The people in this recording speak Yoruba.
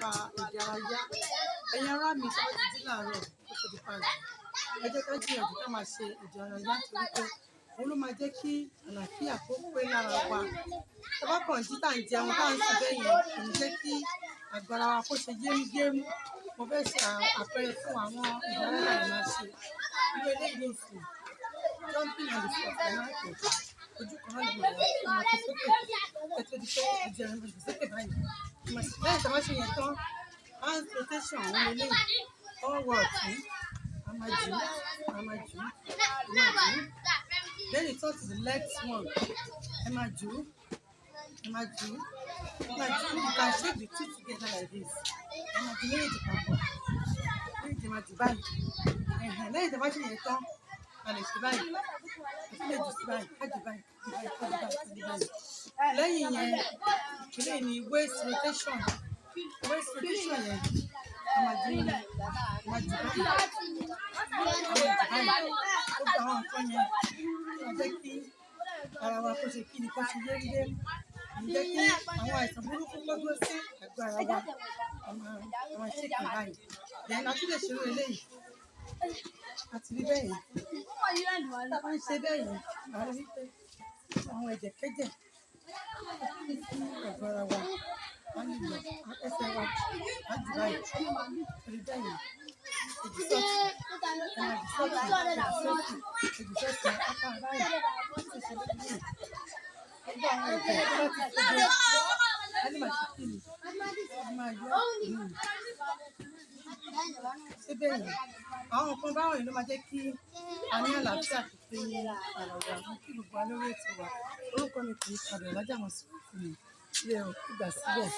Nípa ìdárayá, ẹ̀yin ará mi, tí wọ́n ti jí láàárọ̀ kó tó di parí, ẹ jẹ́ ká gbìyànjú ká máa ṣe ìdárayá, torí pé òun ló máa jẹ́ kí àlàáfíà kó pé lára wa. Tá bá kàn jí, tá ń jẹun, tá ń sùn bẹ́ẹ̀ yẹn, kò ní jẹ́ kí àgọ́ ara wa kó ṣe yémúyémú. Mo fẹ́ ṣe àpẹẹrẹ fún àwọn ìdárayá yìí máa ṣe. Irú eléyìí nísìnyí, jumping on the floor ẹ máa ń pè é. Ojú kan náà lè máa wà, ẹ máa fi sókè. Ẹ tó di pé ẹ jẹun, ẹ máa fi sókè báyìí. Ẹ máa ṣe lẹ́yìn tí a bá ṣe yẹn tán, hand rotation òun leléyìí. Ọwọ́ ọ̀tún, a máa jù ú, a máa jù ú, a máa jù ú. Then you turn to the left one. Ẹ máa jù ú, ẹ máa jù ú, ẹ máa jù ú. You can shake the two together like this. Ẹ máa jù méjèèjì papọ̀. Méjèèjì máa jù báyìí. Ẹ̀hẹ̀n, lẹ́yìn tí a bá ṣe yẹn tán, a lè ṣe báyìí. A tún lè jù sí báyìí, ká jù báyìí, jù báyìí, ká jù báyìí, ká jù báyìí. Lẹ́yìn yẹn, eléyìí ni waist rotation. Waist rotation yẹn, a máa jù ú, a máa jù báyìí. A máa jù báyìí. Gbogbo àwọn nǹkan yẹn máa jẹ́ kí ara wa kó ṣe kí ni, kó ṣe yémúyémú. Kò ní jẹ́ kí àwọn àìsàn burúkú kó dúró sí àgọ́ ara wa. A máa shake ẹ̀ báyìí. Then a tún lè ṣe irú eléyìí. A ti rí bẹ́ẹ̀ yẹn. Tí a bá ń ṣe bẹ́ẹ̀ yẹn, a rí wípé àwọn ẹ̀jẹ̀ kẹ́jẹ̀ sí àgọ́ ara wa, á lè lọ ẹsẹ̀ wa, á jù báyìí. Rí bẹ́ẹ̀ yẹn. Ẹ jù sọ́tùn, ẹ máa jù sọ́tùn, ẹ jù sósì, ẹ jù sọ́tùn, apá báyìí. Ó sì ṣe lójú. Gbogbo àwọn ẹ̀jẹ̀ tó bá ti ṣe, a lè máa ṣe kí ni? A máa yọ. Ṣé bẹ́ẹ̀ yẹn? Àwọn nǹkan báwọn yìí ló máa jẹ́ kí a ní àlàáfíà pípé ní ara wa. Mo kí gbogbo wa lórí ètò wa. Orúkọ mi kò yí padà, Alhaja Mọ̀súrù mi. Ilé ò gbà síbẹ̀.